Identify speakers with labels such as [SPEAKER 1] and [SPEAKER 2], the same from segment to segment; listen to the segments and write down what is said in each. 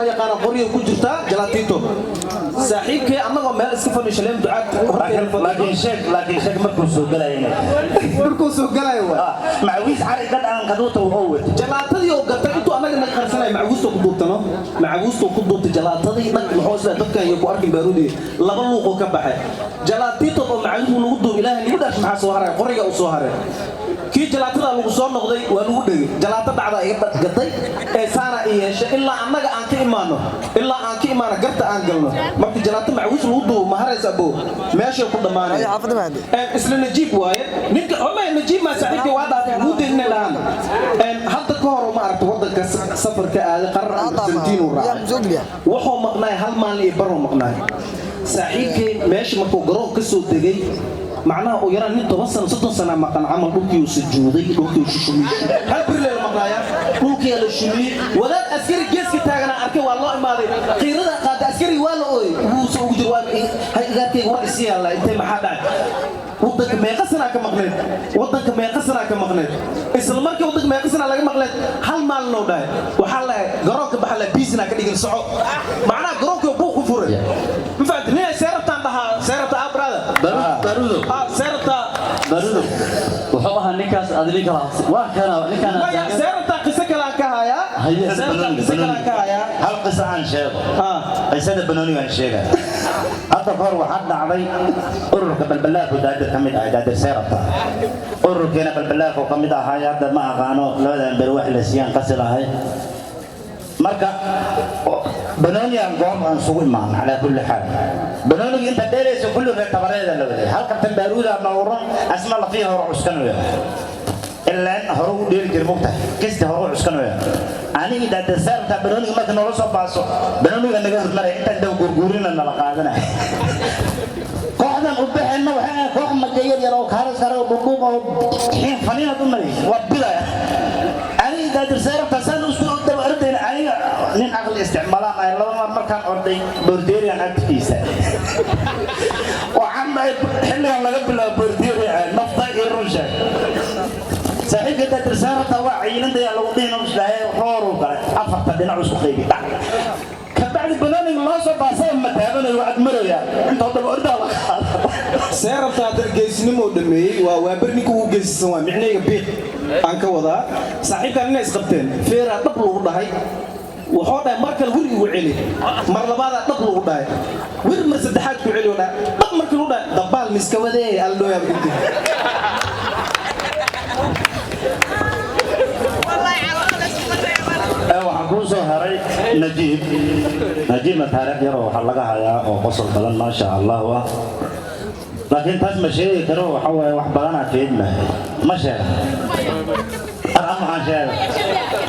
[SPEAKER 1] Yaqaana qoryo ku jirtaa jalaatito. Saaxiibkay annagoo meel iska fadhi shaleen ducaad horteeda fadhiyo.
[SPEAKER 2] Laakiin sheeg markuu soo galaya inay
[SPEAKER 1] Markuu soo galayo waa
[SPEAKER 2] macawiis cari dad aan kaduuta oo wata.
[SPEAKER 1] Jalaatadii oo gatay intuu annaga naga qarsanaya, macawiistu ku duubtano, macawiistu ku duubtay jalaatadii dhag. Muxuu isla dadkan iyo ku arkin baaruudi laba luuqoo ka baxay jalaatito oo macawiistu lagu duub. Ilaahay nagu dhaash, maxaa soo haray? Qoriga uu soo haray kii jalaatada lagu soo noqday waa lagu dhegay. Jalaato dhacda iga gatay ee saana i yeeshay ilaa annaga aan ka imaano, ilaa aan ka imaano garta aan galno. Marka jalaato macawiis lagu duubo ma haraysa abo, meeshay ku dhammaanaya. Isla Najiib waaye ninka oma Najiib maa saaxiibkay waa dhaafay muudeen inay dhahaan. Hadda ka hor ma aragta waddanka safarka aaday qarar Argentiin uu raacay. Wuxuu maqnaay hal maalin iyo baruu maqnaay saaxiibkay. Meesha markuu garoon ka soo degay, macnaha uu yaraan nin 10 sano 30 sana maqan camal, dhulkii uu sujuuday, dhulkii uu shushumiyey. Hal birle la maqnaaya, dhulkii la shumiyey. Wadaad askari geeska taaganaa arkay, waa loo imaaday, qiirada qaada askari, waa la ooyey. Wuuse ugu jiro waa hay igaarkayga war isi yaalla intay. Maxaa dhacay? Wadanka meeqa sanaa ka maqneed? Wadanka meeqa sanaa ka maqneed? Isla markii wadanka meeqa sanaa laga maqneed, hal maalin oo dhahay waxaa la garoonka baxa la biisina ka dhigin soco. Macnaha garoonka buu ku furay, ma fahamtid? Nin see rabtaan dhahaa, see rabtaa, ah brother.
[SPEAKER 3] Barudo.
[SPEAKER 1] Ah, see rabtaa.
[SPEAKER 3] Barudo wuxuu ahaa ninkaas adili kala waa kana ninkaan.
[SPEAKER 1] Maya, see rabtaa, qiso kale aan ka hayaa.
[SPEAKER 3] Haye.
[SPEAKER 1] See rabtaa, qiso kale aan ka hayaa.
[SPEAKER 2] Hal qiso aan sheego.
[SPEAKER 1] Ah.
[SPEAKER 2] Qisada banooniga aan sheegaya. Hadda kahor waxaa dhacday ururka Balbalaarku Daadir ka mid ahay, Daadir Seerabta ururkeena Balbalaarku ka mid ahay. Hadda ma aqaano labadan beri wax la siiyaan qasi lahay. Marka banoonigan goob aan isugu imaan, calaa kulli xaal banooniga inta dheeraysa kulli reer tabareeda la waday. Hal kabtan Baaruuda nawran asna lafii hore cuskanaya, ilaan hore u dheeri jira mogtahay, kasti hore u cuskanaya. Anigi daadasaarta banooniga marka noola soo baaso, banooniga naga hormaraya intaan daba gurguurina nala qaadanaya. Kooxdan u baxeenna waxay ahayd koox marka yar yar oo kaaras kare oo dhudhuub oo xiin faniinad u malaysa waa bidaya. Aniga Daadir Seerabta saan isku daba ordayna, aniga nin caqli isticmaalaan ahay. Laba mar markaan orday, bordeeriyan agtiisa waxaan dhahay, xilligan laga bilaabo bordeeri nafta iyo run sheeg. Saaxiibka Daadir Seerabta waa ciilandaya lagu dhihin isdhahay, rooruu galay, afarta dhinac isku qaybi dhac. Kabacdi banooniga loo soo baasay ma taabanayo, waa agmaraya intoo daba ordaa la qaada.
[SPEAKER 1] See rabtaa haddana geesinimo dhameeyey. Waa ber ninka ugu geesisan, waa micnayga biiq aan ka wadaa. Saaxiibkan inay isqabteen, feeraa dhab lagu dhahay. Wuxuu dhahay, mar kale wir igu celi. Mar labaadaa dhab lagu dhahay, wir. Mar saddexaad ku celi oo dhahay dhab. Markii lagu dhahay, dabaal miska wadee aldhooyaa kadib.
[SPEAKER 2] Waxaan kuu soo haray Najiib. Najiibna taariikh yaroo waxaa laga hayaa oo qosol badan, maasha Allahu ah, laakiin taas ma sheegi karo. Waxa waaye wax badanaa feedmaayo, ma sheega ar ama aan sheego,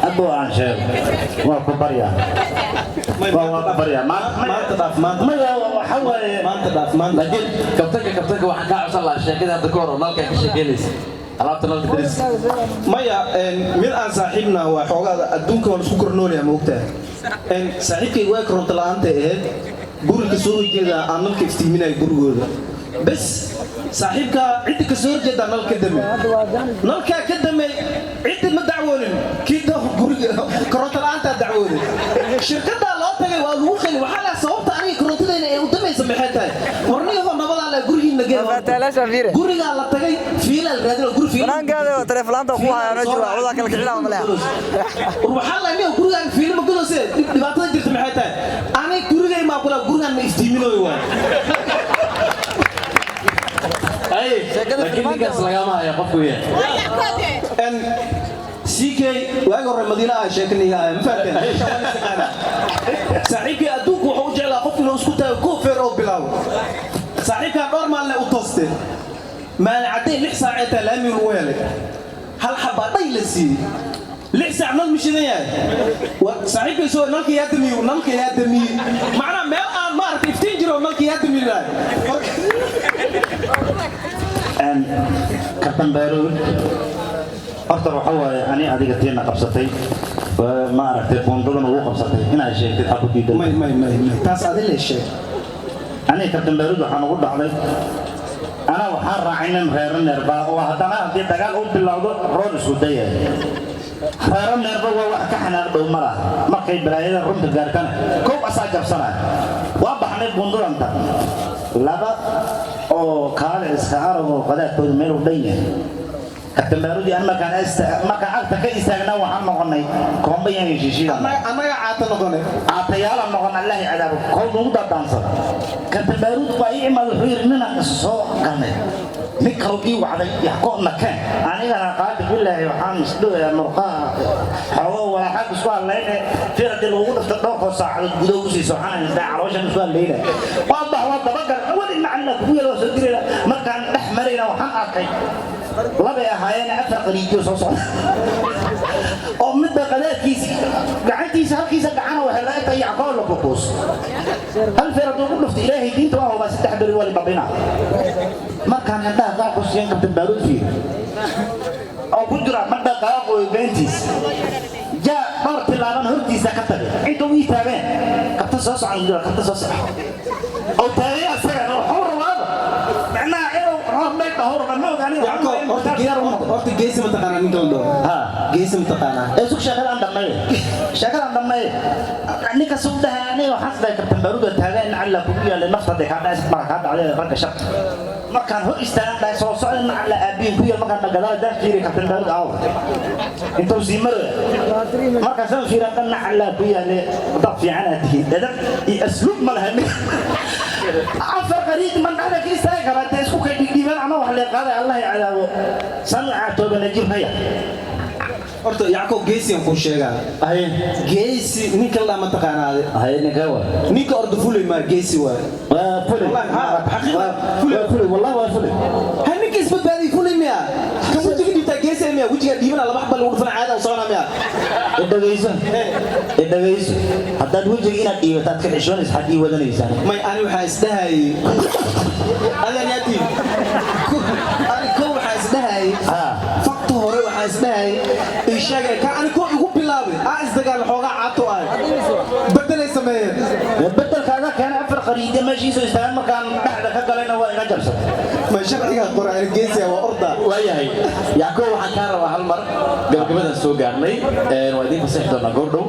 [SPEAKER 2] abo aan sheego, waa ku baryaa, waa ku baryaa.
[SPEAKER 1] Maanta dhaaf, maanta.
[SPEAKER 2] Maya, waxa waaye
[SPEAKER 1] Maanta dhaaf, maanta.
[SPEAKER 3] Laakiin kabtanka waxaan kaa codsan lahaa sheekada hadda ka hor oo nalka ka sheekeynaysa, alaabta nalka daris.
[SPEAKER 1] Maya, mid aan saaxiibna waa xoogaada adduunka waan isku kornoolaya, ma ogtahay? Saaxiibkay waa koronto la'aanta ahayd, guriga soo horjeeda aan nalka iftiiminaya gurigooda bes. Saaxiibkaa ciddi ka soo horjeedaa nal ka dame, nalkaa ka damey. Ciddi ma dacwoonin, kii guriga koronto la'aantaa dacwooday. Shirkadaa loo tagay, waa lagu qeli. Waxaa laha, sababta aniga korontadayna ee u damaysa maxay tahay? Warniyahoo nabadaa la gurigiina gee. Gurigaa la tagay, fiilaa la raadin guri fiila. War waxaa la niyo gurigaan fiilo ma godose, dhibaatada jirta maxay tahay? Aniga gurigay maa kula gurigaan ma iftiiminooyo waay.
[SPEAKER 3] Laakiin ninkaas lagama haya qofku yahay.
[SPEAKER 1] CK waagi hore Madiina ah sheekaniga ah, ma fahanteen? Saaxiibkii adduunku wuxuu u jeclaa qof inuu isku taago koo feer oo bilaabo. Saaxiibkaa dhowr maaline u tooste, maalin cadday 6 saac ee taa laamiga lagu helay, hal xabaa dhay la siiyey. 6 saac nal ma shidan yahay. Saaxiibkay soo nalka yaa damiye, nalka yaa damiye. Macnaha meel aan maaragtay iftiin jiro, nalka yaa damiye lahay.
[SPEAKER 2] Kabtan Baaruud, horta waxa waaye ani adiga tiina qabsatay, ma aragtay buundadan ugu qabsatay inaad sheegtid ha ku diidan.
[SPEAKER 1] May, may, may, may, taas adi lee sheeg.
[SPEAKER 2] Aniga kabtan Baaruud waxaan ugu dhacday, anaa waxaan raacay nin reero neerbaa oo haddana haddii dagaal u bilowdo roor isku dayaya. Reero neerba waa wax ka xanaaq dhow ma laha. Markay balaayada runta gaartana kow asaa jabsanaya. Waa baxnay bunduranta laba oo kaale iska arag oo qadaadkooda meel u dhan yahay. Kabtan Baarudi an markaan markaan agta ka istaagnaa waxaan noqonay koomba yaan heshiishiida.
[SPEAKER 1] Annaga caata noqonay.
[SPEAKER 2] Caatayaala noqon, Allahi cadaabo kow nagu daadaansan. Kabtan Baaruud waa ii imaad, wuxuu yidhi nina isu soo galnay, nin kaloo ii wacday yaxko nakeen. Anigana qaadi bilaahi waxaan isdhowayaa murqaha xoogo walaaxaag isku hadlayne fir haddii lagugu dhifto dhowrkoo saacadood gudaha usii soconaya intaa calooshan isku hadlayna. Waa bax, waa dabagal weli macalla kugu yala waa soo dirayna. Markaan dhex marayna waxaan arkay labay ahaayeen afar qariijo soo socda oo midba qadaadkiisa gacantiisa halkiisa gacana waxay la egtahay yacqoo la kukuus. Hal feer hadduu ku dhufto, Ilaahay diinta waa hubaa, 3 beri waa libabina. Markaan indhaha qaar ku siiyan Kabtan Baaruud fiir oo ku jira ma dhaqaaqooyo beentiis jaa dhowr tilaaban hortiisa ka tagay inta uu ii taageen kabta soo socon jira, kabta soo soco oo taagay asagana wuxuu rabaaba macnaha inuu hormay dhaho raba ma ogaani.
[SPEAKER 1] Yacko, horta geesi ma taqaanaa ninka la dhaho?
[SPEAKER 2] Ha.
[SPEAKER 1] Geesi ma taqaanaa?
[SPEAKER 2] Ee sug, sheekadaan dhammeeye, sheekadaan dhammeeye. Ninka suu dhahay aniga waxaan isdhahay Kabtan Baaruuda taagan in alla kugu yaalay nafta hadday kaa dhacaysa mara kaa dhacday ragga shaq. Markaan hor istaagan dhahay soo socda in alla aabiin ku yaal. Markaan gadaal daan fiiri, Kabtan Baaruud aaw intuu sii maraya. Markaasaan fiiran dhan alla ku yaalay dad fiican aad tihiin, edab iyo asluub ma laha. Afar qariid man dhexda ka istaagi karaa dee isku kay dhigdhiibaan ama wax lee qaaday, Allah cadaabo san caatoobana jirnaya.
[SPEAKER 1] Horta Yacko, geesiyan kuu sheegaa.
[SPEAKER 2] Haye.
[SPEAKER 1] Geesi ninka la dhaha ma taqaanaade?
[SPEAKER 2] Haye, ninka waa?
[SPEAKER 1] Ninka orda fulay maa geesi waay.
[SPEAKER 2] Waa fulay.
[SPEAKER 1] Wallahi, ha, xaqiiqda, fulay.
[SPEAKER 2] Waa fulay, wallahi waa fulay.
[SPEAKER 1] Ha, ninka isbadbaadiyay fulay miya? Kan wejiga dhiibtaa geesi miya? Wejiga dhiibana laba xabal lagu dhufana caada u socona miya?
[SPEAKER 2] Idhagayso, idhagayso, haddaad wejiga inaad dhiibataad ka xishoonaysa xad ii wadanaysaa.
[SPEAKER 1] May, ani waxaa isdhahayay adan yaati ani kow waxaa isdhahayay fakta hore waxaa isdhahayay ii sheegay ka ani kow igu bilaabay aa isdagaal xoogaa caato ah bedelay sameeyeen.
[SPEAKER 2] Bedelkaaga keenay afar qariida meeshiisoo istaagan markaan dhexda ka galayna waa iga jabsatay.
[SPEAKER 1] May, sharciga qora ani geesiya waa orda.
[SPEAKER 3] Waayahay Yacko, waxaan kaa rabaa hal mar gabagabadan soo gaarnay, waa idiin fasaxi doonaa goordhow.